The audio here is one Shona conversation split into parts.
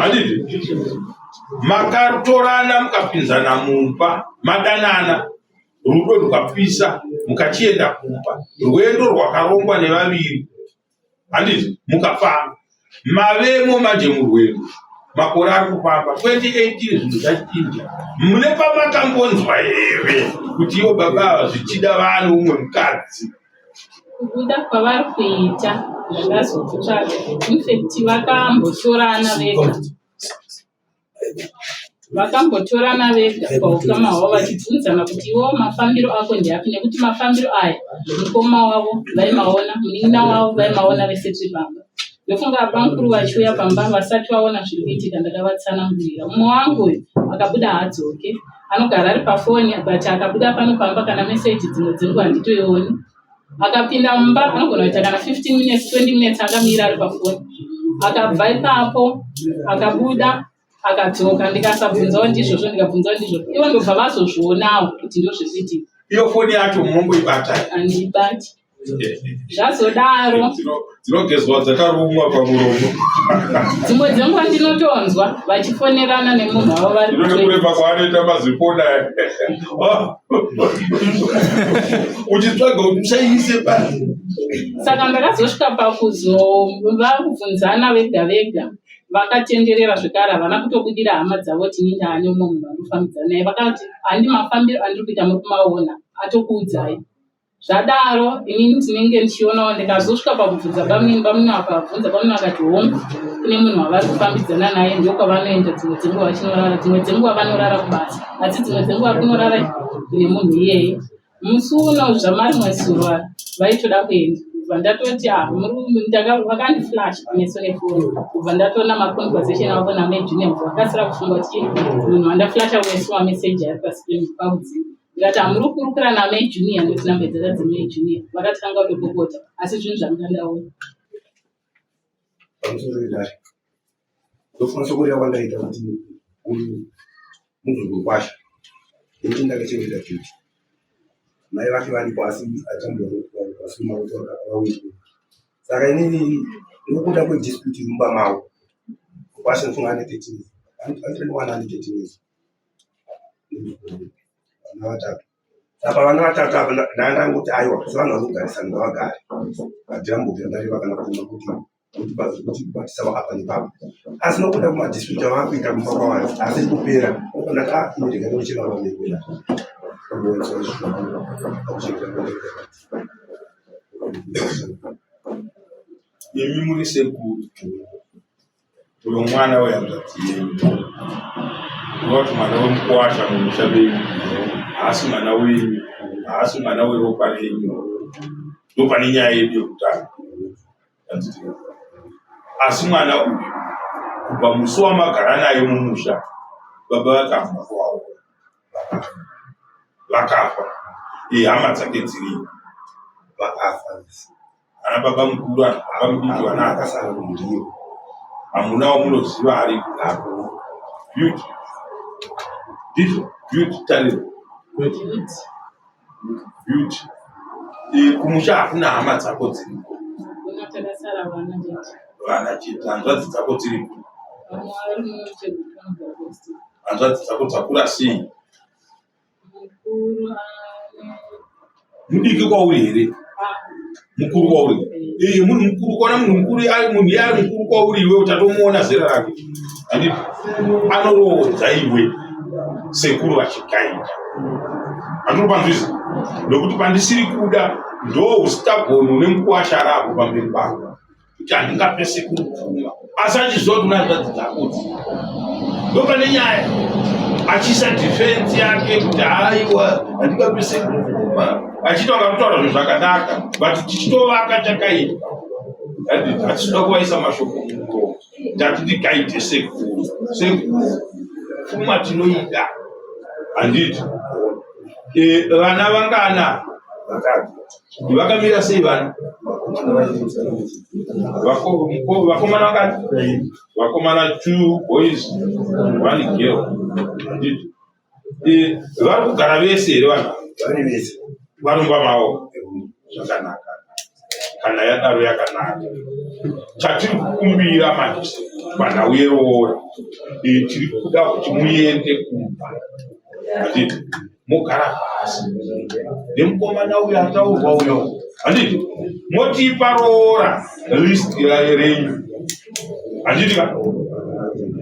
Handiti makatorana mukapinzana mumba, madanana, rudo rukapisa, mukachienda kumba, rwendo rwakarongwa nevaviri, handiti mukafamba mavemo manje murwendo makore ari kufamba 2018 zvinhu zvachinja. Mune pamakambonzwa here kuti ivo baba ava zvichida vaane umwe mukadzi? Kubuda kwavari kuita ndakazokutsvaga infact vakambotorana vega vakambotorana vega paukama hwavo vachibvunzana kuti iwo mafambiro ako ndeapi nekuti mafambiro aya mukoma wavo vaimaona munin'ina wavo vaimaona vese tiri pamba ndofunga bamukuru vachiuya pamba vasati vaona zviri kuitika ndakavatsanangurira mumwe wangu uyu akabuda haadzoke anogara ari pafoni but akabuda pano pamba kana meseji dzimwe dzenguva handitoioni akapinda mumba anogona kuita kana 15 minutes 20 minutes akamira ari pafoni akabva ipapo akabuda akadzoka ndikasabvunzawo ndizvozvo ndikabvunzawo ndizvozvo ivo ndobva vazozvionawo kuti ndozvekuitika iyo foni yacho munomboibata handibati zvazodaro dzinogezwa dzakarumwa pamuromo dzimwe dzenguva ndinotonzwa vachifonerana nemunhu wavo vari kureba kwaanoita mazifoni aya uchitsvaga kuti usaise pasi saka ndakazosvika pakuzovabvunzana vega vega vakatenderera zvekare havana kutobudira hama dzavo kuti ini ndaane umwe munhu wandofambidzana naye vakati handi mafambiro andiri kuita muri kumaona atokuudzai Zvadaro inini ndinenge ndichionawo ndikazosvika pakubvunza bamunini, bamunini vakabvunza bamunini vakati hongu kune munhu wavari kufambidzana naye ndokwavanoenda dzimwe dzenguva vachinorara dzimwe dzenguva vanorara kubasa asi dzimwe dzenguva kunorara kune munhu iyeye. Musi uno zvamarimwe zuva vaitoda kuenda kubva ndatoti ah vakandiflash kumeso nefoni kubva ndatoona maconversation avo namai Junior vakasira kufunga kuti munhu wandaflasha kumeso mameseji ari pascreen pakudzima Ndikati hamuri kukurukura naMai Junior nekuti namba idzi dzakadzi Mai Junior. Vakatanga kutopopota asi zvinhu zvanga ndaona. Pamusoro pedare. Ndofunga sokureva kwandaita kuti uyu muzukuru kwasha. Ini ndakachengeta Beauty. Mai vake varipo asi achamboasuma kuti vauye. Saka inini nokuda kwedispute mumba mavo. Kwasha ndofunga ane 13 years. Ane mwana ane 13 years. Vana vatatu. Apa vana vatatu apa ndangoti aiwa sevanhu vari kugarisana ngavagare. Handina ndareva kana kufunga kuti kutibatisa apa nepapo. Asi nokuda kwemadispute avakuita kumba kwavari asiri kupera ndati ah ini rega ndochema pamberi pedare. Imi muri sekuru. Uyo mwana wehanzvadzi yenyu kureva kuti mwana wemukwasha mumusha menyu haasi mwana wenyu haasi mwana weropa renyu ndopane nyaya yedu yekutanga asi mwana uyu kubva musi wamagara naye mumusha baba vake hamuna kuvaona vakafa ihama dzake dziripo vakafa Ana baba mukuru ana baba mudiki vana akasara kumuriro. Hamuna wamunoziva ariko. Hakuna. Beauty. Ndizvo beauty tariro. Beauty. Beauty. E, kumusha hakuna hama dzako dziriko. Hakuna takasara vana chete. Vana chete hanzvadzi dzako dziriko. Vamwe vari muchegutu vanogara kuSt. Hanzvadzi dzako dzakura sei? Mudiki kwauri here? Mukuru kwauri? Eh, munhu mukuru kwana munhu mukuru ari munhu iye ari mukuru kwauri iwe uchatomuona zera rake. Handiti anoroodza iwe sekuru vachikaita. Handiri panzwisa nekuti pandisiri kuda ndo ustabhoni une mukuwasha rako pamberi pako. kuti handingape sekuru pfuma asi achiziva kuti una hanzvadzi dzako dzi ndopane nyaya achiisa defense yake kuti haiwa handingape sekuru pfuma achiita kunga kutaura zvinhu zvakanaka but tichitovaka chakaipa hatinoda kuvaisa mashoko mumuromo ndati ndigaidhe sekuru sekuru pfuma tinoida handiti eh, vana vangana Vakamira sei vana? Vakomana vakati vakomana two boys one girl. Handiti? Eh, vari kugara vese here vanhu? Vari vese. Varumba mavo. Zvakanaka. Kana yadaro yakanaka. Chatiri kukumbira manje sekuru. Panhau yeroora eh, tiri kuda kuti muende kumba handiti mogara pasi nemukomana uyo ataurwa uyo handiti motipa roora list renyu handiti ka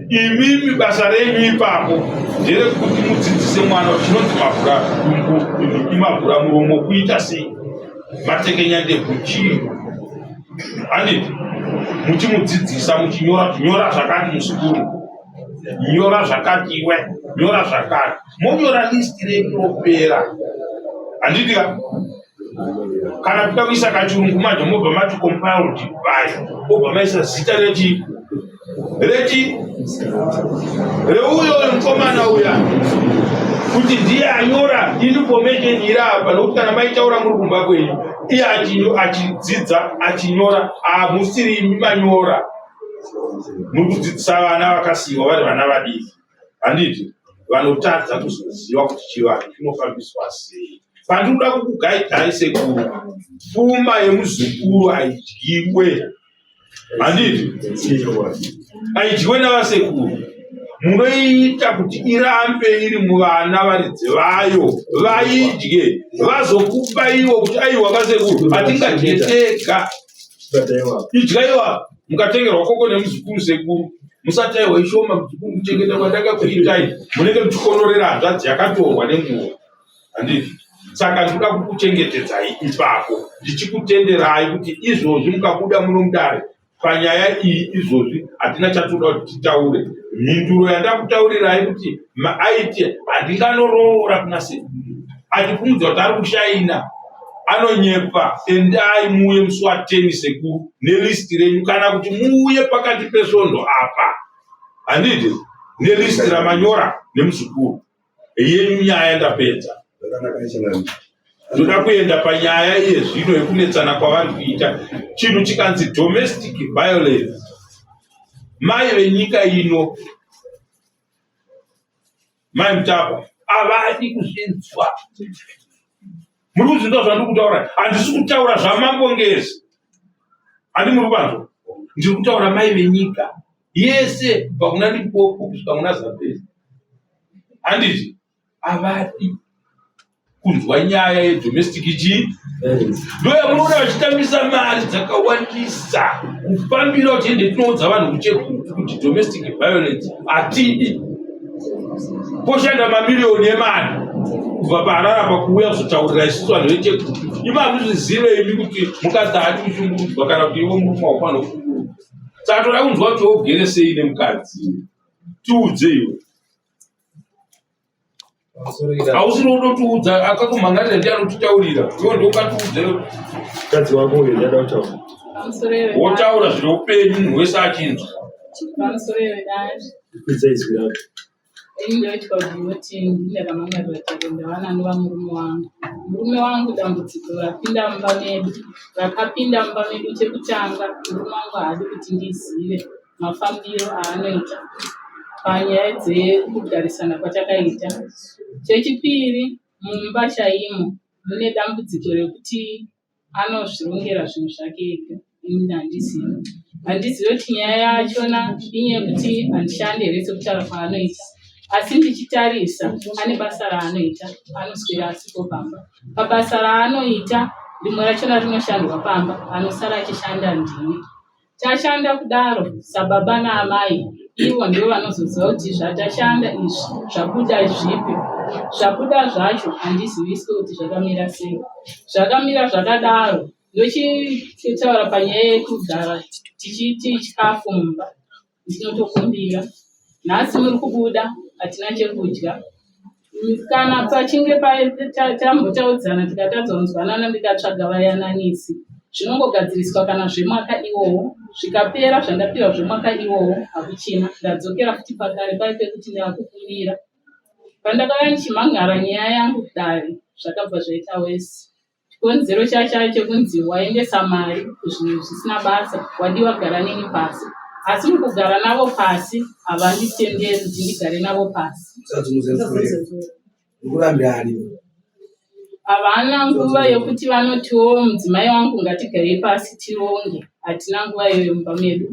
imimi basa renyu ipapo nderekuti mudzidzise mwana kuti chinonzi mavhura dumbu imavhura muromo kuita sei matekenya ndebvu chii handiti muchimudzidzisa muchinyora kuti nyora zvakati muzukuru nyora zvakati iwe nyora zvakati monyora list renyu ropera handiti ka kana kuda kuisa kachirungu manje mobva mati compiled by obva maisa zita rechi rechi reuyo mukomana uya kuti ndiye anyora information iri apa nokuti kana maitaura muri kumba kwenyu iye achidzidza achinyora hamusiri imi manyora muri kudzidzisa vana vakasiyiwa vari vana vadiki handiti vanotadza kuzoziva kuti chivanhu chinofambiswa sei pandinoda kukugaidhai sekuru pfuma yemuzukuru haidyiwe handiti aidyiwe navasekuru munoiita kuti irambe iri muvana varidzi vayo vaidye vazokupa iwo kuti aiwa kasekuru hatingadye tega idyaiwa mukatengerwa koko nemuzukuru sekuru musati aiwa ishoma muzukuru kuchengeta kwandakakuitai munenge muchikonorera hanzvadzi yakatorwa nenguva handiti saka ndikuda kukuchengetedzai ipapo ndichikutenderai kuti izvozvi mukabuda muno mudare panyaya iyi izvozvi hatina chatoda kuti titaure mhinduro yandakutaurirai kuti aiti handinganoroora kuna sekuru achifungidzwa kuti ari kushaina anonyepa endai muuye musi wa 10 sekuru nelist renyu kana kuti muuye pakati pesvondo apa handiti nelist ramanyora nemuzukuru yenyu nyaya ndapedza ndoda kuenda panyaya iye zvino yekunetsana kwavari kuita chinhu chikanzi domestic violence mai venyika ino mai mutapa havadi kuzvinzwa muri kuzvinzwa zvandiri kutaura handisi kutaura zvamambo ngezi handi muri kuvanzwa ndiri kutaura mai venyika yese kubva kuna Limpopo kusvika kuna Zambezi handiti havadi kunzwa nyaya yedomestic chii ndoyamunoona vachitambisa mari dzakawandisa kufambira kuti ende tinoudza vanhu kuchegutu kuti domestic violence hatidi poshanda mamiriyoni emari kubva paharara apa kuuya kuzotaurira isusu vanhu vechegutu imi hamuzvizive imi kuti mukadzi haati kushungurudzwa kana kuti iwe murume waufanira kushungurudzwa saka toda kunzwa kuti wogere sei nemukadzi tiudze iwe hausiri unotiudza akakumhangarira ndiye anotitaurira iwe ndokatiudze mukadzi wako uyo ndada kutaura wotaura zvine upenyu munhu wese achinzwa kwidza izwi rako Ini ndoitwa Beauty ndine ramangwana Tarenda anova murume wangu. Murume wangu dambudziko rapinda mumba medu rakapinda mumba medu chekutanga murume wangu haadi kuti ndizive mafambiro aanoita panyaya dzekugarisana kwatakaita. Chechipiri mumba chaimo mune dambudziko rekuti anozvirongera zvinhu zvake ega ini handizivi handizivi kuti nyaya yachona inyaya yekuti handishandi here sekutaura kwaanoita asi ndichitarisa ane basa raanoita anoswera asipo pamba pabasa raanoita rimwe rachona rinoshandwa pamba anosara achishanda ndini Tashanda kudaro sababa naamai ivo ndivo vanozoziva kuti zvatashanda izvi zvabuda zvipi. Zvabuda zvacho handiziviswe kuti zvakamira sei. Zvakamira zvakadaro ndochitaura panyaya yekugara tichiti chikafu mumba ndinotokumbira. Nhasi muri kubuda hatina chekudya. Kana pachinge tambotaudzana tikatadza kunzwanana ndikatsvaga vayananisi zvinongogadziriswa kana zvemwaka iwowo zvikapera zvandapiwa zvemwaka iwowo hakuchina ndadzokera futi pakare paye pekuti ndakukumbira pandakauya ndichimhan'ara nyaya yangu kudare zvakabva zvaita wesi Chikonzero chacho chekunzi waendesa mari kuzvinhu zvisina basa wadiwa gara neni pasi asi mukugara navo pasi havanditenderi kuti ndigare navo pasi. Havana nguva yekuti vanotiwo mudzimai wangu ngatigarei pasi tironge hatina nguva iyoyo mumba medu.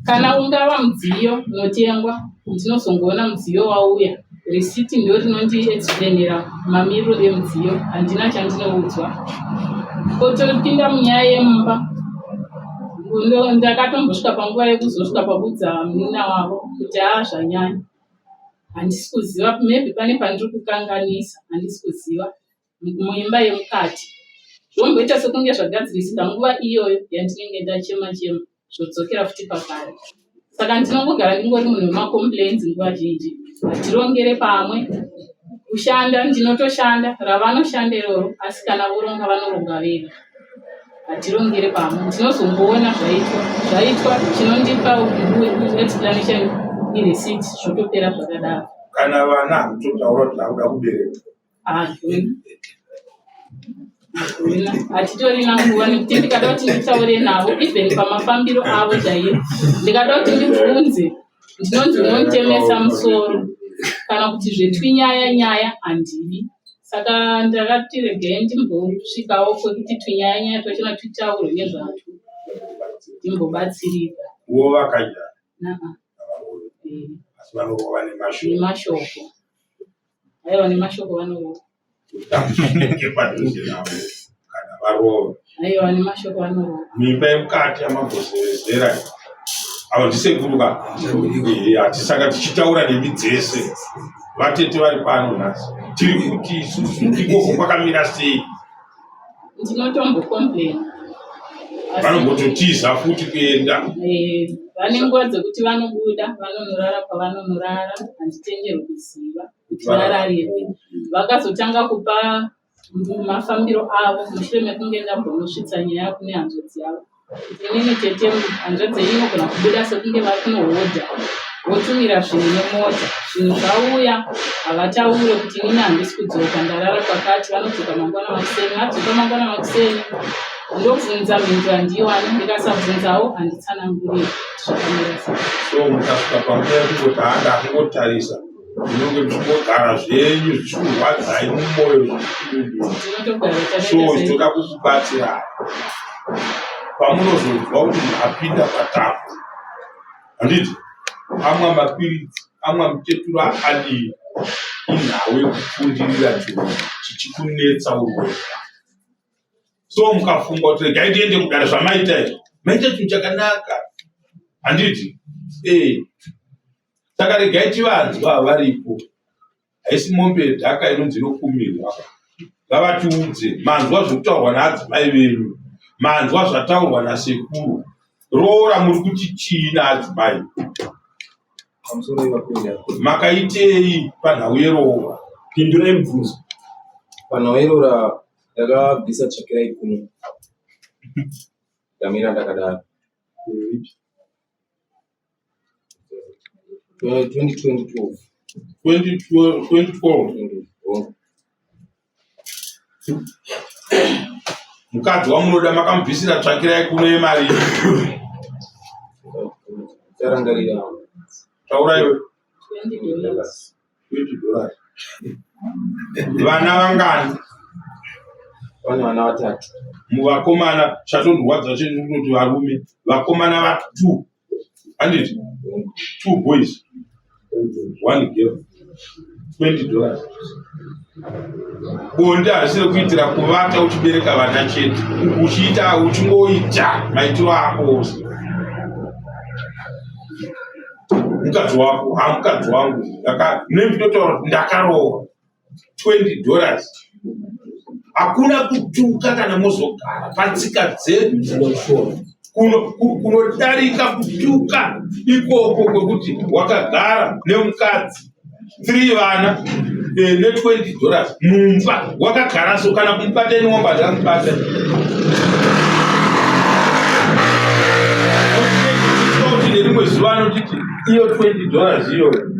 Kana ungava mudziyo unotengwa, ndinozongoona mudziyo wauya. Risiti ndorinondiexplainira mamiriro emudziyo, handina chandinoudzwa. Kotopinda munyaya yemumba, ndakatombosvika panguva yekuzosvika pakuudza munin'ina wavo kuti haa zvanyanya. Handisi kuziva maybe pane pandiri kukanganisa, handisi kuziva. muimba yemukati zvomboita sekunge zvagadzirisika nguva iyoyo yandinenge ndachema chema zvodzokera futi pakare saka ndinongogara ndingori munhu wemacomplains nguva zhinji hatirongere pamwe kushanda ndinotoshanda ravanoshanda iroro asi kana voronga vanoronga vega hatirongere pamwe ndinozongoona zvaitwa zvaitwa chinondipa explanation ireceipt zvotopera zvakadaro kana vana hakutotaura kuti akuda kubereka hatitorina nguva nekuti ndikada kuti nditaure navo even pamafambiro avo chaiyo ndikada kuti ndibvunze ndinonzi unonditemesa musoro kana kuti zvetwinyaya nyaya handidi saka ndakati regai ndimbosvikawo kwekuti twinyaya nyaya twachona twitaurwe nezvatwo ndimbobatsirika wo vakadya asi vanorova nemashoko Aiwa nemashoko vanorova. Utambudzike padhuze navo kana varova. Aiwa nemashoko vanorova. Mimba yemukati yamambozevezera avo ndisekuru ka hatisaka tichitaura nemi dzese vatete vari pano nhasi tiri kuti isusu ikoko kwakamira sei Ndinotombocomplain. Vanombototiza futi kuenda. Eh, vane nguva dzekuti vanobuda vanonorara kwavanonorara handitenderwi kuziva kuti vararepi. Vakazotanga kupa mafambiro avo mushure mekunge ndambonosvitsa nyaya kune hanzvadzi yavo. Inini tete hanzvadzi yenyu inogona kubuda sekunge vari kunohodha votumira zvinhu nemota zvinhu zvauya havataure kuti inini handisi kudzoka ndarara kwakati vanodzoka mangwana makuseni vadzoka mangwana makuseni ndobvunza mhinduro handiiwani ndikasabvunzawo handitsananguriri zvakamira sei so mukasvika panguva yekungoti haa ndakungotarisa munenge muchingogara zvenyu zvichikurwadzai mumwoyo so toda kukubatsirai pamunozonzwa kuti munhu apinda patambo handiti amwa mapiritsi amwa muchetura akadii inhau yekufundirira chinhu chichikunetsa urwega so mukafunga kuti regai ndiende kudare zvamaita izvi maita chinhu chakanaka handiti ee Saka regai tivanzwa varipo. Haisi mombe yedhaka inonzi inokumirwa. Ngavatiudze manzwa zvekutaurwa naadzimai venyu. Manzwa zvataurwa nasekuru. Roora muri kuti chii naadzimai? Makaitei panhau yeroora? Pindurai mubvunzo. Panhau yeroora ndakabvisa tsvakirai kuno. Ndamira ndakadaro. 2012. 2012. Mukadzi wamunoda makamubvisira tsvakirai kuno yemari. Tarangarira. Taura iwe. $20. Vana vangani? Vane vana vatatu. Muvakomana chatondorwadza chekutoti varume vakomana va two handiti two boys one girl $20 bonde harisi rekuitira kuvata uchibereka vana chete uchiita uchingoita maitiro ako ose mukadzi wako ha mukadzi wangu ndinototaura kuti ndakaroora $20 hakuna kutuka kana mozogara patsika dzedu dzinoshora kunodarika kutuka ikoko kwekuti wakagara nemukadzi 3 vana eh, ne $20 mumba wakagara so kana kumubata ini wamba ndakamubata kuti nerimwe zuva anotiti iyo $20 iyoyo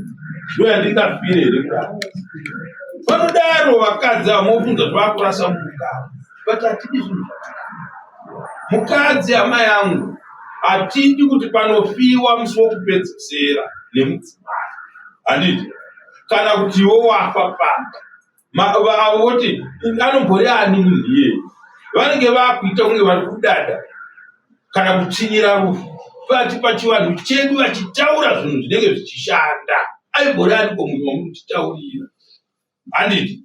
ndoyandingafire here kudaro vanodaro vakadzi ava mofunza kuti vakurasa mugaro but hatidi zvinhu zvakadaro mukadzi hama yangu hatidi kuti panofiwa musi wokupedzesera nemudzimai handiti kana kuti iwe wafa pamba avo voti anombori ani munhu iyeye vanenge vakuita kunge vari kudada kana kutsvinyira rufu. But pachivanhu chedu vachitaura zvinhu zvinenge zvichishanda. Aigore ariko munhu wamutitaurira. Handiti?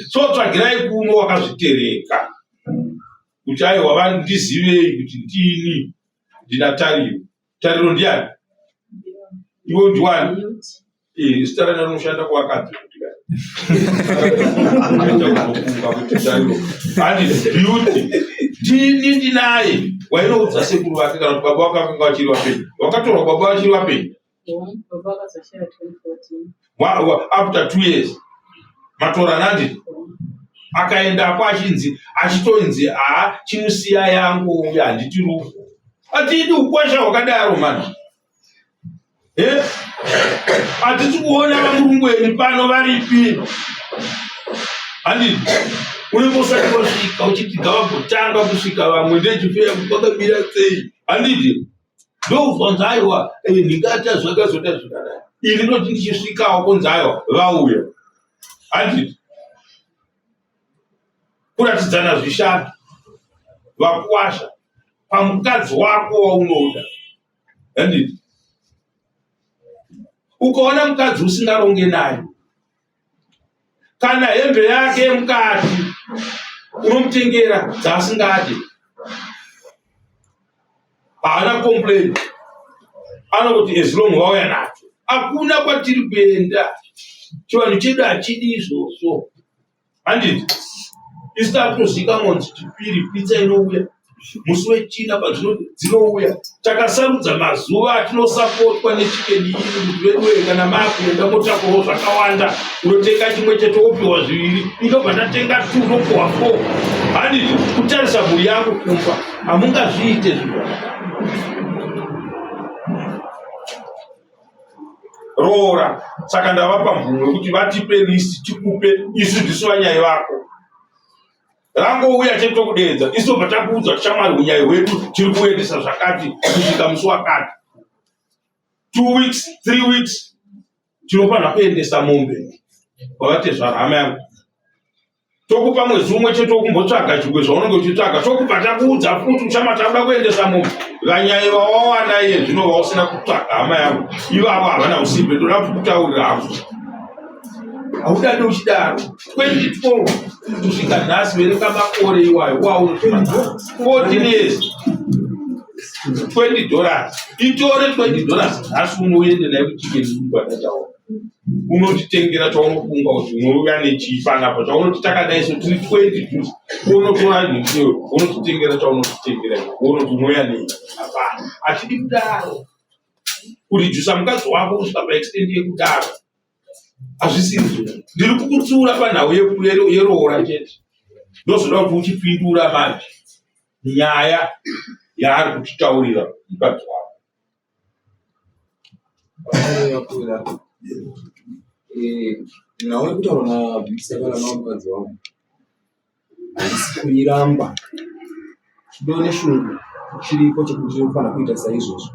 So tsvagirai kuno wakazvitereka. Kuti aiwa vandizivei kuti ndini ndina Tariro. Tariro ndiani? Iwe ndiwani? Eh, zita rana rinoshanda kuvakadzi kuti beauty ndini ndinaye wainoudza sekuru vake kana kuti baba vake vakanga vachiri vapenyu vakatorwa baba vachiri vapenyu after two years matora nandi akaendako achinzi achitonzi haa chimusiya yangu uya handiti rufu atidi ukwasha hwakadaro mani Eh? Hatisi kuona vamurungweni pano varipi? Handiti unenge usati wasvika uchiti ngavambotanga kusvika vamwe ndechifeya kuti vakamira sei? Handiti ndokuzwanzi aiwa eh, ndingata zvakazoda zvakadai ini ndoti ndichisvikawo kunzi aiwa vauya handiti kuratidzana zvishando vakuwasha pamukadzi wako waunoda Handiti? Ukaona mukadzi usingaronge naye, kana hembe yake yemukati unomutengera dzaasingade, haana complain, anokuti as long vauya nacho. Hakuna kwatiri kuenda, chivanhu chedu hachidi izvozvo. Handiti isu takutozivikanwa kunzi chipiri pizza inouya musi wechina padzinouya takasarudza mazuva atinosapotwa nechikeni iri kuti veduwee kana makuenda motakurawo zvakawanda unotenga chimwe chete wopiwa zviviri inobva ndatenga two unopiwa four handiti kutarisa mhuri yangu kumba hamungazviite zvinhu roora saka ndavapa mvumo yekuti vatipe list tikupe isu ndisu vanyai vako rangouya chete tokudeedza isu tobva takuudza kuti shamwari unyai hwedu tiri kuendesa zvakati kusvika musi wakati two weeks three weeks tinofanira kuendesa mombe kwavatezvara hama yangu tokupa mwedzi umwe chete wokumbotsvaga chigwe zvaunenge uchitsvaga tokubva takuudza futi uchama takuda kuendesa munhu vanyai vawawana iye zvino vausina kutsvaga hama yangu ivavo havana usimbe ndoda kuti kutaurira hangu haudadi uchidaro 2012 kusvika nhasi verenga makore iwayo wauri 14 years 20 dollars itore 20 dollars nhasi unoende naye kuchikeni kwatataura unotitengera chaunofunga kuti unouya nechii panapa chaunoti takadai so tiri 20 juice unotora nhingiyo unotitengera chaunotitengera unoti unouya nei hapana hatidi kudaro kurijusa mukadzi wako kusvika paextend yekudaro hazvisizvo ndiri kukutsiura panhau yeroora chete ndozoda kuti uchipindura manje nyaya yaari kutitaurira mukadzi wako Nhau yekutaurwa naBisakala mukadzi wangu handisi kuiramba. Chido neshungu chiripo chekuti tinofanira kuita saizvozvo.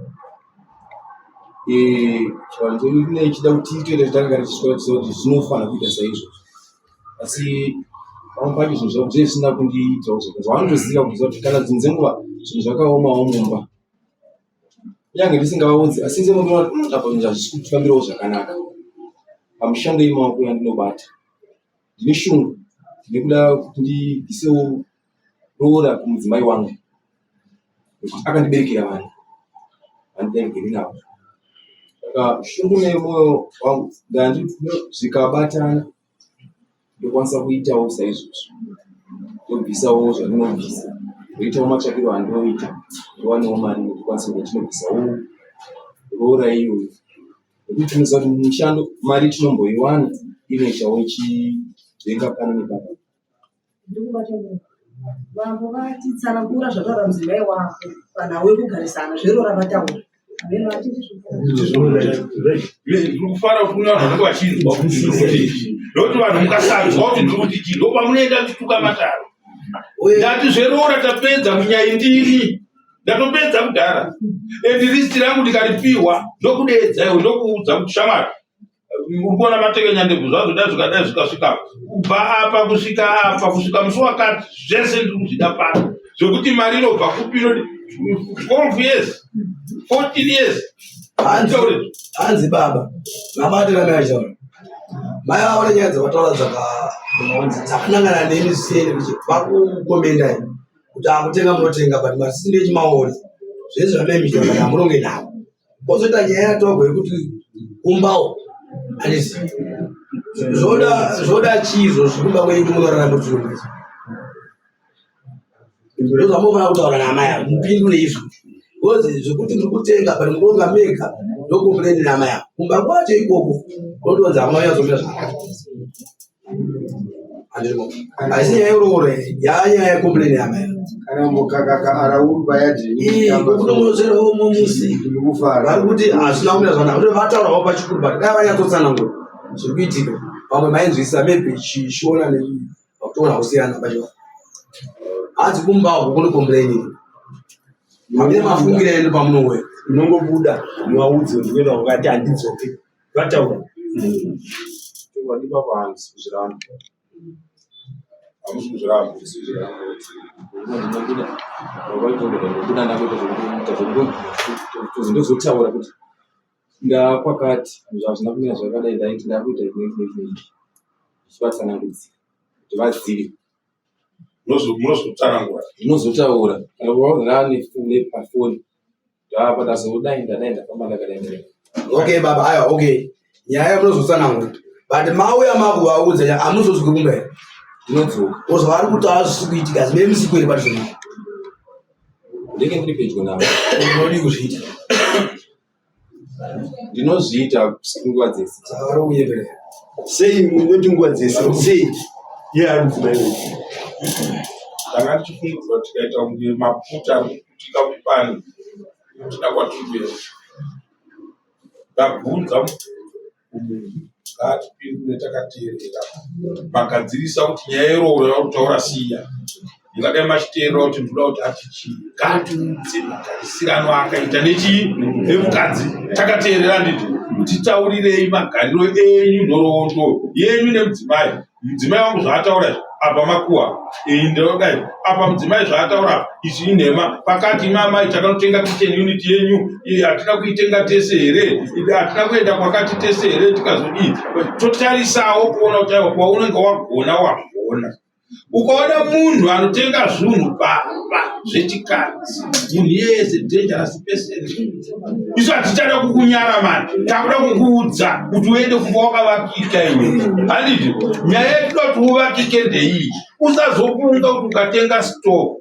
Chivanhu chedu chinenge chichida kuti titoita zvatakagara tichiswera tichiziva kuti zvinofanira kuita saizvozvo. Asi pamwe pacho zvinhu zvinenge zvisina kundiitirawo zvakanaka. Zvavanotoziva kuti kana dzimwe dzenguva zvinhu zvakaomawo mumba. Kunyange ndisingavaudzi asi inini ndinoona kuti hmm, apa zvinhu hazvisi kutifambirawo zvakanaka. Pamishando yemaoko yandinobata ndine shungu nekuda kuti ndibvisewo roora kumudzimai wangu nekuti akandiberekera vana vandinogere navo. Saka shungu nemoyo wangu zvikabatana ndokwanisa kuitawo saizvozvo ndobvisawo zvandinobvisa ndoitawo matsvakiro andinoita ndowanawo mari ndokwanisa kuti ndinobvisawo roora iyoyo nekuti tinoziva kuti mumushando mari tinomboiwana inoitawo ichijenga pano nepapa Vambo vatitsanangura zvataura mudzimai wako panhau yekugarisana zverora vataura ndikufara kuti kune vanhu vanenge vachinzwa kuti ndiri kuti chii nokuti vanhu mukasanzwa kuti ndiri kuti chii ndopamunoenda muchituka mataro ndati zveroora tapedza munyai ndini ndatopedza kudhara and list rangu ndikaripiwa ndokudeedza iwe ndokuudza kuti shamwari uri kuona matekenya ndebvu zvazoda zvikadai zvikasvika kubva apa kusvika apa kusvika musi wakati zvese ndiri kuzvida pano zvekuti mari inobva kupi inoti 12 years, 14 years. Hanzi baba vabatira mai vachitaura mai vavo nenyaya dzavataura dzakanangana nemi zvisiyene kuti vakukomendai kuti akutenga munotenga but masinde echimaori zvese zvamemita but hamuronge navo Kozoita nyaya yatogwa yekuti kumbawo handisi zvoda zvoda chii izvozvo kumba kwenyu munorarama kuti zvinoita ndozvamunofanira kutaura naamai avo mupindure izvo because zvekuti ndiri kutenga but mukuronga mega ndokomplaini naamai avo kumba kwacho ikoko unotonzi hamuna kunyatsomira zvakanaka Asi nyaya yeroora iyi yanyaya yekomplaini yamai. Kana mukakaka arauri payadhi. Kunomunosera umwe musi vari kuti hazvina kumira zvakanaka. Kuti vataurawo pachikuru but dai vanyatsotsanangura zviri kuitika. Vamwe mainzwisisa maybe chiona nekutoona kusiyana pachivanhu. Hanzi kumba uko kune complaini. Hamene mafungiro enyu pamunouya. Unongobuda unovaudze kuti kuenda kwakati handidzoke. Vataura. Chokwadi baba handisi kuzviramba. Hamusi kuzviramba. Handisi kuzviramba kuti ndinobuda ndinobuda ndakuita zvekuita zvekuti ndozotaura kuti ndakwakati zvazvina kumira zvakadai ndaiti ndakuita izvi neizvi neizvi neizvi ndichivatsanangudzira kuti vazive Munozotsanangura. Ndinozotaura kana kuvaudza nepafoni ndava ndazodai ndadai ndafamba ndakadai ndadai. Okay baba aiwa okay. Nyaya munozotsanangura. But mauya makuvaudza nyaya hamuzozwi kumba here? Ndinodzoka. Because vari kutaura zvisiri kuitika asi mimi musikwere padhuze navo. Ndinenge ndiri pedyo navo. Unodii kuzviita? Ndinozviita nguva dzese. Saka vari kunyeperera. Sei munoti nguva dzese? Sei? Iye ari mudzimai wenyu. Tanga tichifungidzwa tikaita kunge maputa ari kuputika mupani tina kwatiri kuenda. Ndabvunza kumunhu ngaatipindure takateerera magadzirisa kuti nyaya yeroora yauri kutaura siya mungadai machiteerera kuti ndinoda kuti ati chii ngaatiudze magarisirano akaita nechii nemukadzi takateerera nditi titaurirei magariro enyu nhoroondo yenyu nemudzimai mudzimai wangu zvaataura izvi apa makuwa iyi ndinodai apa mudzimai zvaataura apa izvi inhema pakati imi amai takanotenga kitchen unit yenyu iyi hatina kuitenga tese here hatina kuenda kwakati tese here tikazodii totarisawo kuona kuti aiwa kwaunenge wagona wagona ukaona munhu anotenga zvunhu pamba zvechikadzi munhu iyeye is a dangerous person isu hatichada kukunyara mani takuda kukuudza kuti uende kumba wakavakika iwe handiti nyaya yekuda kuti uvakike ndeiyi usazofunga kuti ukatenga store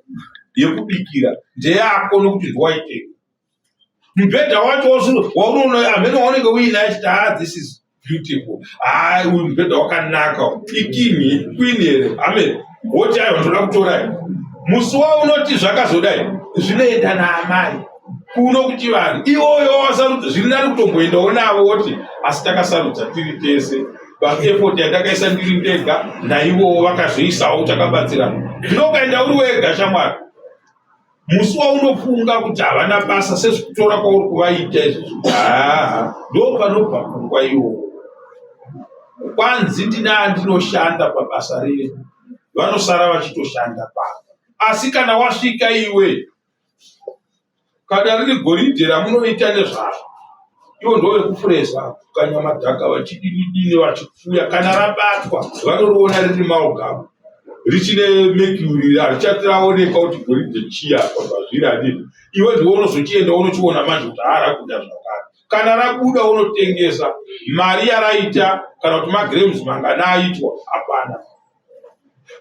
yekubikira ndeyako nokuti ndiwaitenga mubhedha wacho waunoona hameno waunenge uinaye achiti ah this is beautiful ah uyu mubhedha wakanaka ikingi queen here amen woti aiwa ndoda kutora musi waunoti zvakazodai zvinoenda naamai kuno kuchivanhu iwoyo wasarudza zviri nani kutomboendawo navo woti asi takasarudza tiri tese paeffort yandakaisa ndiri ndega naivowo vakazoisawo takabatsirana zvino ukaenda uri wega shamwari musi waunofunga kuti havana basa sezvekutora kwauri kuvaita izvozvo haa ndo panobva pfungwa iwowo kwanzi ndine andinoshanda pabasa redu vanosara vachitoshanda pano asi kana wasvika iwe kana riri goridhe ramunoita nezvazvo ivo ndovekufureza kukanya madhaka vachidinidini vachipfuya kana rabatwa vanoriona riri maogamu richine mercury harichati raoneka kuti goridhe chii apa pazviri adini iwe ndiwe unozochienda unochiona manje kuti haa rabuda zvakare kana rabuda unotengesa mari yaraita kana kuti magrams mangana aitwa hapana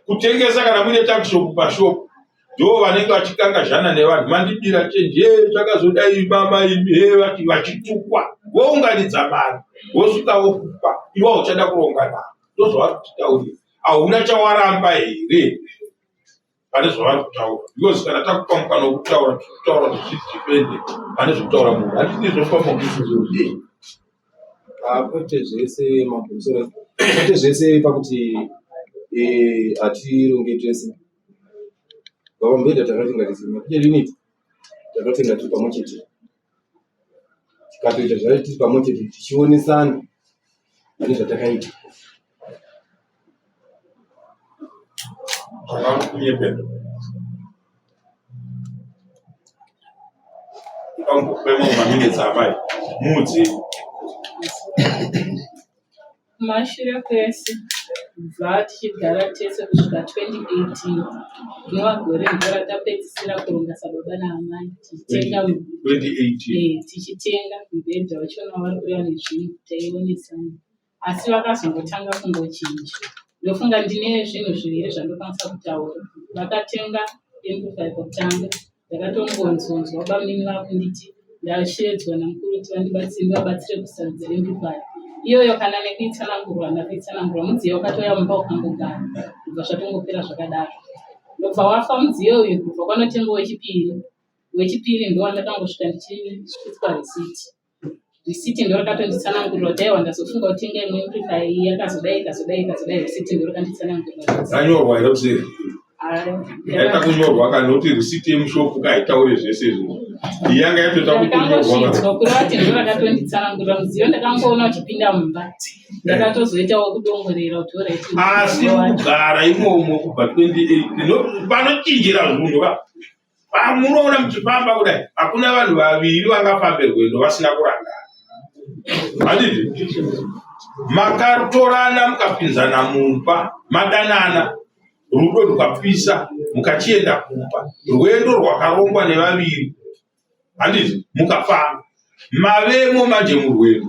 kutengesa kana muine takishopu pashopu ndo vanenge vachikangazhana nevanhu mandibira chenji he chakazodai mama imi he vati vachitukwa vounganidza mari vosvika vokupa iwe hauchada kuronga navo ndozvavari kutitaurira hauna chawaramba here pane zvavari kutaura because kana takupa mukana wekutaura tiri kutaura kuti zvidipende pane zvekutaura munhu handiti ndizvo Ah, kwete zvese mabhusoro kwete zvese pakuti eh, hatironge tese vavambeda takatenga tese mapicha unit takatenga tiri pamwe chete tikatoita zvacho tiri pamwe chete tichionesana pane zvatakaita Zvakakunyepera. Pambokupai mamwe maminetsi amai muudze. Kumashure kwese kubva tichigara tese kusvika 2018 rinova gore ndiro ratapedzisira kuronga sababa naamai tichitenga 2018 eh, tichitenga mubhedha wachona wavari kureva nezvinhu taionesana asi vakazongotanga kungochinja ndofunga ndine zvinhu zviviri zvandokwanisa kutaura vakatenga amplify kutanga Ndakatongonzonzwa bamunini vakunditi ndasheedzwa namukuru kuti vandibatsire ndivabatsire kusarudza amplifier iyoyo kana nekuitsanangurwa ndakuitsanangurwa mudziyo wakatouya mumba ukangogara kubva zvatongopera zvakadaro ndobva wafa mudziyo uyu kubva kwanotengwa wechipiri wechipiri ndowandakangosvika ndichisvitswa risiti Risiti ndorakatonditsanangurira kuti aiwa ndazofunga kutenga imwe amplifier iyi yakazodai ikazodai ikazodai risiti ndorakanditsanangurira. Ranyorwa here kuseri? Yaita kunyorwa kana kuti risiti yemushopu kaitaure zvese izvo. Iyi yanga yatoita kutonyorwa. Kureva kuti ndorakatonditsanangurira mudziyo ndakangoona uchipinda mumba. Ndakatozoitawo kudongorera kuti alright. Asi kugara imomo kubva 2018 panochinjira zvinhu ka. Pamunoona muchifamba kudai, hakuna vanhu vaviri vangafambe rwendo vasina kurangana. Handiti? Makatorana mukapinzana mumba, madanana, rudo rukapisa, mukachienda kumba. Rwendo rwakarongwa nevaviri handiti mukafamba mavemo manje murwendo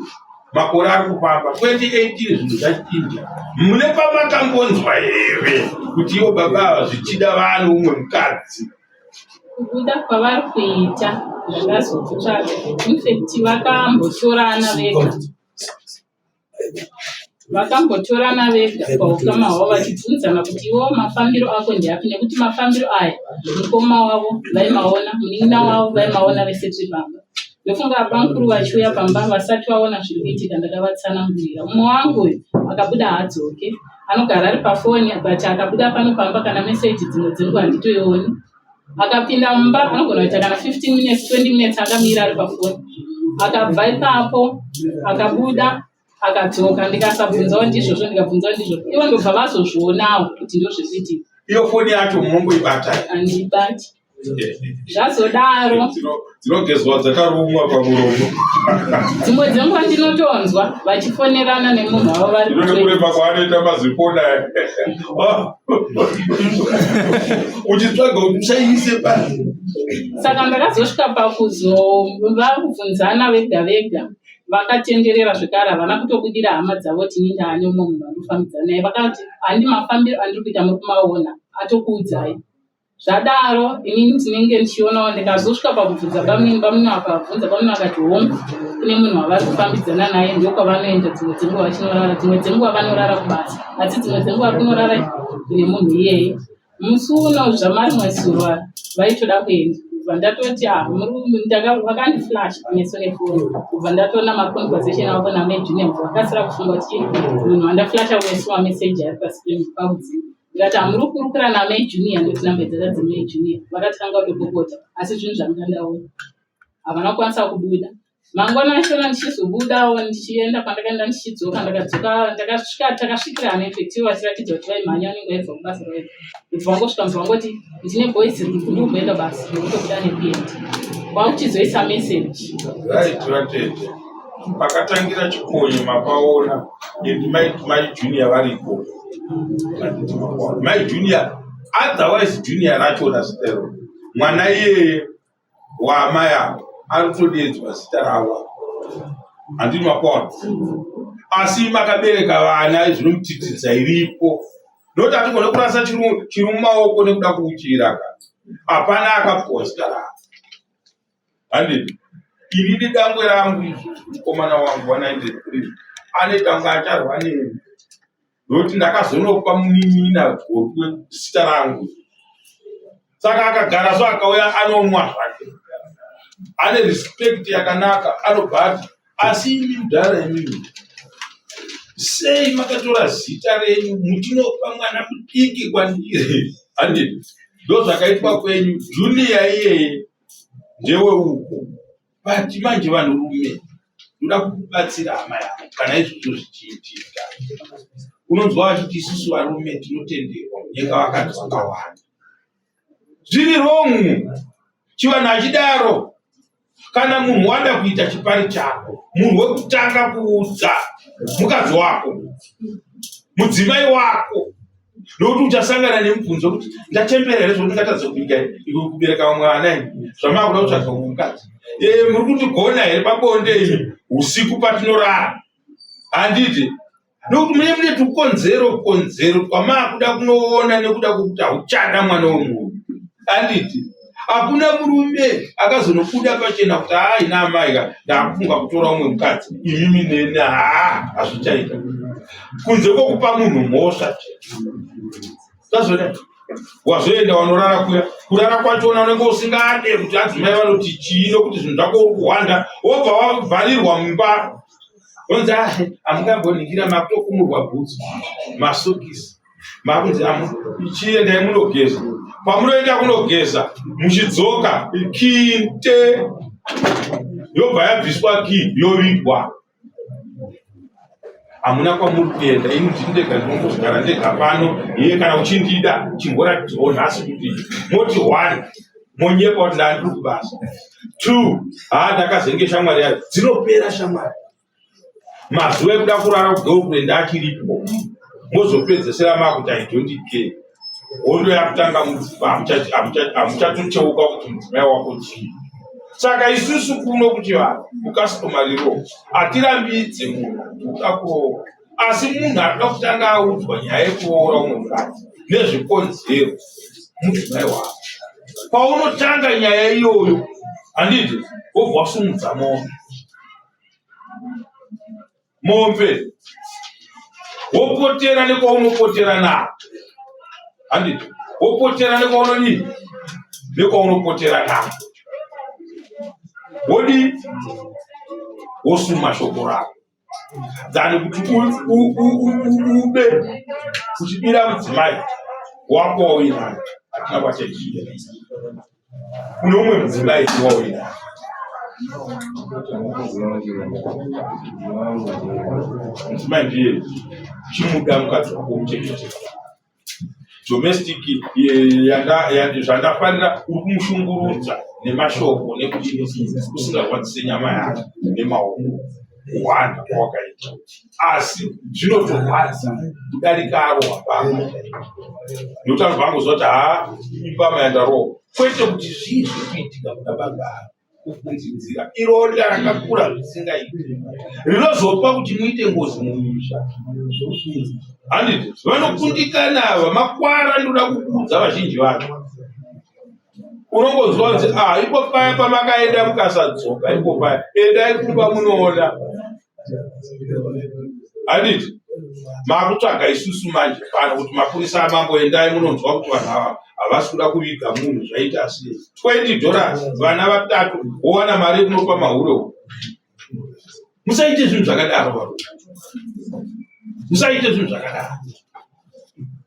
makore ari kufamba 2018 zvinhu zvachinja mune pamakambonzwa here kuti ivo baba ava zvichida vaane umwe mukadzi kubuda kwavari kuita ndakazokutsvaga infact vakambotorana vega Vakambotorana vega paukama hwavo vachibvunzana kuti iwewo mafambiro ako ndeapi nekuti mafambiro aya mukoma wavo vaimaona munin'ina wavo vaimaona vese tiri pamba. Ndofunga bamukuru vachiuya pamba vasati vaona zviri kuitika ndakavatsanangurira. Mumwe wangu uyu akabuda haadzoke anogara ari pafoni but akabuda pano pamba kana meseji dzimwe dzenguva handitoioni. Akapinda mumba anogona kuita kana 15 minutes 20 minutes akamira ari pafoni. Akabva ipapo akabuda akadzoka ndikasabvunzawo ndizvozvo ndikabvunzawo ndizvozvo ivo ndobva vazozvionawo kuti ndozvekuitika. Iyo foni yacho munomboibata? Handiibati. Zvazodaro dzinogezwa dzakarumwa pamuromo. Dzimwe dzenguva ndinotonzwa vachifonerana nemunhu wavo vari kureba kwaanoita mazifoni aya uchitsvaga kuti usaise pasi. Saka ndakazosvika pakuzovabvunzana vega vega vakatenderera zvekare havana kutobudira hama dzavo kuti ini ndaane umwe munhu wandofambidzana naye vakati handi mafambiro andiri kuita muri kumaona atokuudzai Zvadaro inini ndinenge ndichionawo ndikazosvika pakubvunza bamunini, bamunini vakabvunza bamunini vakati hongu kune munhu wavari kufambidzana naye ndokwavanoenda dzimwe dzenguva vachinorara dzimwe dzenguva vanorara kubasa asi dzimwe dzenguva kunorara nemunhu iyeye. Musi uno zvamarimwe zuva vaitoda kuenda kubva ndatoti ah vakandiflash kumeso nefoni kubva ndatoona maconversation avo namai Junior vakasira kufunga kuti munhu wandaflasha kumeso mameseji ari pascreen pakudzima Ndikati hamuri kukurukura namai Junior nekuti number dzaka dzamai Junior. Vakatanga kutopopota asi zvinhu zvanga ndaona havana kukwanisa kubuda. Mangwana achona ndichizobudawo ndichienda kwandakaenda ndichidzoka ndakadzoka ndakasvika takasvikirana effective vachiratidza kuti vaimhanya vanenge vaibva kubasa vaibva. Ndobva vangosvika ndobva vangoti ndine boys riri kumboenda basa ndikutobuda nekuenda. Kwakuchizoisa message. Right vatete. Pakatangira chikonye mapaona and mai mai Junior variko. Mai Junior otherwise Junior rachona zita iroro. Mwana iyeye waamai avo ari kutodeedzwa zita ravo. Handini mapaona. Asi makabereka vana zvinomutitidza iripo. Ndokuti hatigone kurasa chiri mumaoko nekuda kuuchira ka. Hapana akapuwa zita ravo. Handiti ini dangwe rangu izvozvi mukomana wangu wa 93 anoita kunge acharwa neni nokuti ndakazonopa munin'ina gotwe zita rangu saka akagara so akauya anomwa zvake ane respect yakanaka anobva ati asi imi mudhara imimi sei makatora zita renyu muchinopa mwana mudiki kwandiri handiti ndozvakaitwa kwenyu junior iyeye ndewe uko but manje vanhurume ndoda kukubatsira hama yako kana izvozvo zvichiitika unonzwa vachiti isusu varume tinotenderwa kunyenga vakadzi vakawanda zviri wrong chivanhu hachidaro. Kana munhu wada kuita chipari chako, munhu wekutanga kuudza mukadzi wako, mudzimai wako, nokuti uchasangana nemubvunzo wekuti ndachembera here zvokuti ndingatadza kubika kubereka vamwe vana ini zvamakuda kutsvaga umwe mukadzi. E, muri kundigona here pabonde imi usiku patinorara? Handiti nokuti mune mune tukonzero konzero twamaakuda kunoona nekuda kwekuti hauchada mwana wemurume handiti hakuna murume akazonobuda pachena kuti haa ina amai ka ndakufunga kutora umwe mukadzi imimi neni haa hazvichaita kunze kwokupa munhu mhosva tazodai wazoenda wanorara kuya kurara kwachona unenge usingade kuti adzimai vanoti chii nokuti zvinhu zvako uri kuhwanda wobva wavharirwa mumba Onzi ah, hamungamboningira makutokumurwa bhutsu masokisi makunzi chiendai munogeza pamunoenda kunogeza muchidzoka kinte yobva yabviswa ki yovigwa hamuna kwamuri kuenda ini ndini ndega ndinongogara ndega pano iye kana uchindida chimboratidzwawo nhasi kuti moti one monyepa kuti ndandiri kubasa two haa ndakazenge shamwari yayo dzinopera shamwari mazuva ekuda kurara kugirlfriend achiripo mozopedzesera makuti i don't care hondo yakutanga hamuchatocheuka kuti mudzimai wako chii saka isusu kuno kuchivanhu kukastomariro hatirambidze munhu kuti uda kuroora asi munhu anoda kutanga audzwa nyaya yekuroora umwe mukadzi nezvikonzero mudzimai wako paunotanga nyaya iyoyo handiti wobva wasumudza mombe mombe wopotera nekwaunopotera nako handiti wopotera nekwaunodii nekwaunopotera nako wodii wosuma shoko rako than kuti ube uchibira mudzimai wako wauinayo hatina kwachachiya kune umwe mudzimai wauinayo mudzimai ndiye chimuda mukadzi wako umuchengete domestic zvandafarira uri kumushungurudza nemashoko nekuti usingarwadzise nyama yake nemaoko kuhwanda kwawakaita asi zvinotorwadza kudarika arohwa pama nekuti anobva angoziva kuti haa ipama yandarohwa kwete kuti zvii zviri kuitika kuna baba ava kufungidzira ironda rakakura zvisingaiti rinozopa kuti muite ngozi mumisha handiti vanokundikana ava makwara ndoda kukuudza vazhinji vacho unongonzwa kunzi ah ipo paya pamakaenda mukasadzoka ipo paya endai kumba munoona handiti makutsvaga isusu manje pano kuti mapurisa amambo endai munonzwa kuti vanhu ava havasi kuda kuviga munhu zvaita sei 20 dollars vana vatatu wowana mari yekunopa mahure uku musaite zvinhu zvakadaro varume musaite zvinhu zvakadaro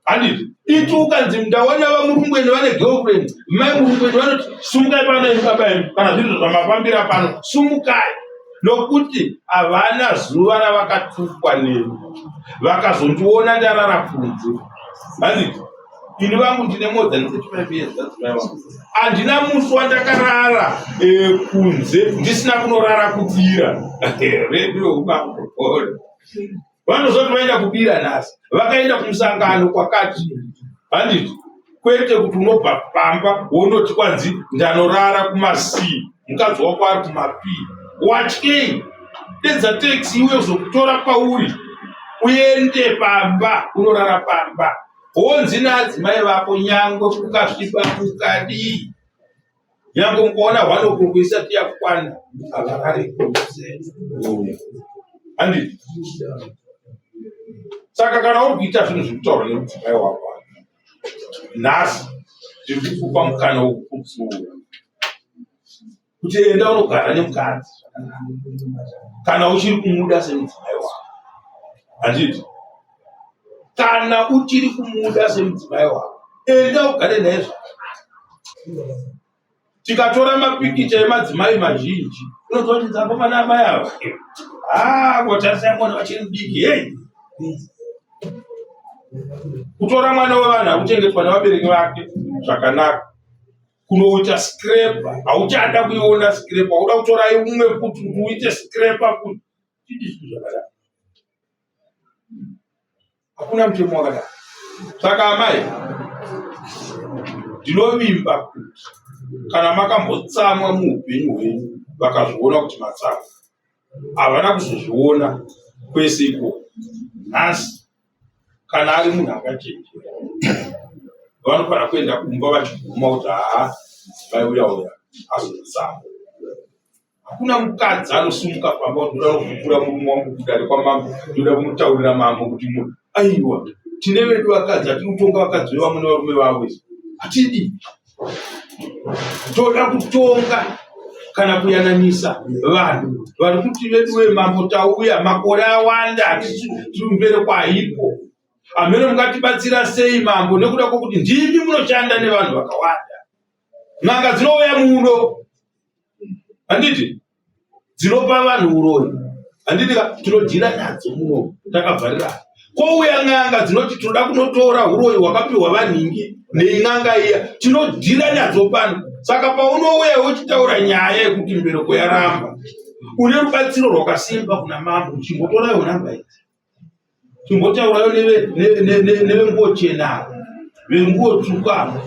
handiti iti ukanzi ndaona vamurumbweni vane girlfriend mai murumbweni vanoti sumukai pano imi baba imi kana zviri zvamafambira pano sumukai nokuti havana zuva ravakatukwa neni vakazondiona ndarara kunze handiti ini vangu ndine more than 35 years vadzimai vangu handina musi wandakarara eh, kunze ndisina kunorara kubira redu youbangogore vanozoti vaenda kubira nhasi vakaenda kumusangano kwakati handiti kwete kuti unobva pamba wondoti kwanzi ndanorara kumasii mukadzi wako ari kumapii watyei dedza taxi iwe uzokutora pauri uende pamba unorara pamba wonzi naadzimai vako nyangwe kukasviba kukadii Nyangwe mukaona hwano kurku isati yakwana havarare handiti saka kana uri kuita zvinhu zviri kutaurwa nemudzimai wako nhasi ndiri kukupa mukana wekukutsuura kuti enda unogara nemukadzi kana uchiri kumuda semudzimai wako handiti kana uchiri kumuda semudzimai wako enda ugare naye zvakanaka tikatora mapikicha emadzimai mazhinji unonzwa kuti dzakomana amai ava haa kotarisa mwana vachiri mudiki hei kutora mwana wevanhu akuchengetwa nevabereki vake zvakanaka. Kunoita scraper, hauchada kuiona scraper, uda kutora umwe futi kuti uite scraper futi. Chii zvinhu zvakadaro? Hakuna mutemo wakadaro. Saka amai, ndinovimba kuti kana makambotsamwa muupenyu hwenyu vakazviona kuti matsamwa, havana kuzozviona kwese ikoko. Nhasi kana ari munhu akachenjera vanofanira kuenda kumba vachiguma kuti haa mudzimai uya uya azotsamwa. Hakuna mukadzi anosumuka pamba kuti ndoda kuvhukura murume wangu kudare kwamambo, ndoda kumutaurira mambo kuti munhu aiwa, tine vedu vakadzi hatiri kutonga vakadzi vevamwe nevarume vavo izvi hatidi. Toda kutonga kana kuyananisa vanhu vari kuti vedu vemambo tauya makore awanda hatisi tiri mberi kwaipo hameno mungatibatsira sei mambo nekuda kwokuti ndimi munoshanda nevanhu vakawanda n'anga dzinouya muno handiti dzinopa vanhu uroyi handiti ka tinodhira nadzo muno takavharirana kouya n'anga dzinoti tinoda kunotora uroyi hwakapiwa vanhingi nein'anga iya tinodhira nadzo pano saka paunouya uchitaura nyaya yekuti mbereko yaramba une rubatsiro rwakasimba kuna mambo chimbotorayo namba idzi Chimbotaurayo nevenguo chena ava, venguo tsvuku ava.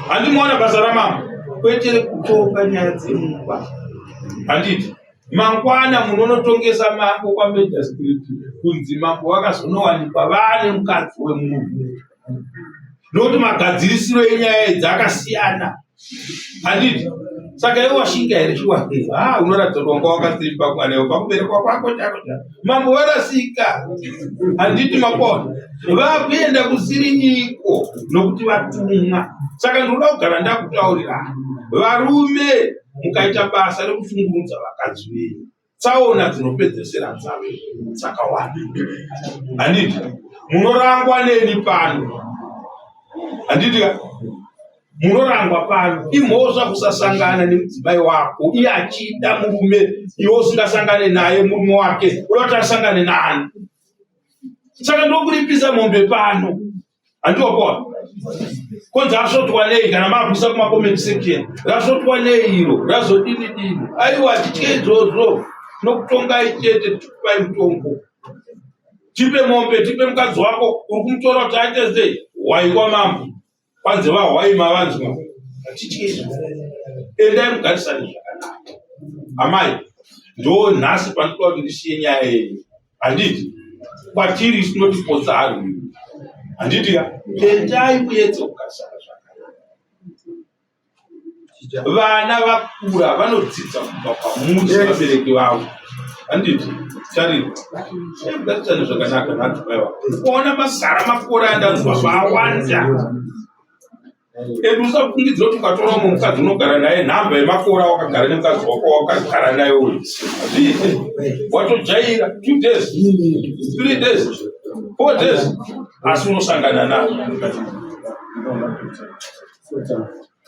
Handi maona basa ramambo kwete rekutonga nyaya dzemumba. Handiti mangwana munonotongesa mambo kwamejasitiriti kunzi mambo vakazonowanikwa vane mukadzi wemunhu nokuti magadzirisiro enyaya idzi akasiyana. Handiti saka iwe washinga here shuwa? Ah, unoratidza kuti wanga wakasimba mwana iwe pakuberekwa kwako chako chako. Mambo varasika. Handiti makona vakuenda kusiri iko nokuti vatumwa. Saka ndinoda kugara ndakutaurira varume, mukaita basa rekushungurudza vakadzi venyu tsaona dzinopedzesera dzave dzakawanda handiti munorangwa neni pano handiti ka munorangwa pano imhosva kusasangana nemudzimai wako iye achida murume iwe usingasangane naye murume wake uda kuti asangane nani saka ndokuripisa mombe pano handiwapoa konzi asvotwa nei kana makuisa kumacomment section rasvotwa nei iro razodini dini aiwa hatitye izvozvo tinokutongai chete tichikupai mutongo tipe mombe tipe mukadzi wako uri kumutora kuti aite sei hwai kwamambo kwanzi vahwai mavanzwa hatitye izvozvo endai mugarisane zvakanaka amai ndo nhasi pandinoda kuti ndisiye nyaya yenyu handiti kwatiri isu tinoti potsa harwiwi handiti ka endai muedze kugarisana zvakanaka vana vakura vanodzidza kubva kwamuri sevabereki vavo handiti tariro garisane zvakanaka nhadzimai vavo kuona masara makore andanzwa vawanda And usafungidzira kuti ukatora umwe mukadzi unogara naye nhamba yemakore awakagara nemukadzi wako wakagara naye uyu hazviite watojaira two days three days four days asi unosangana nazvo.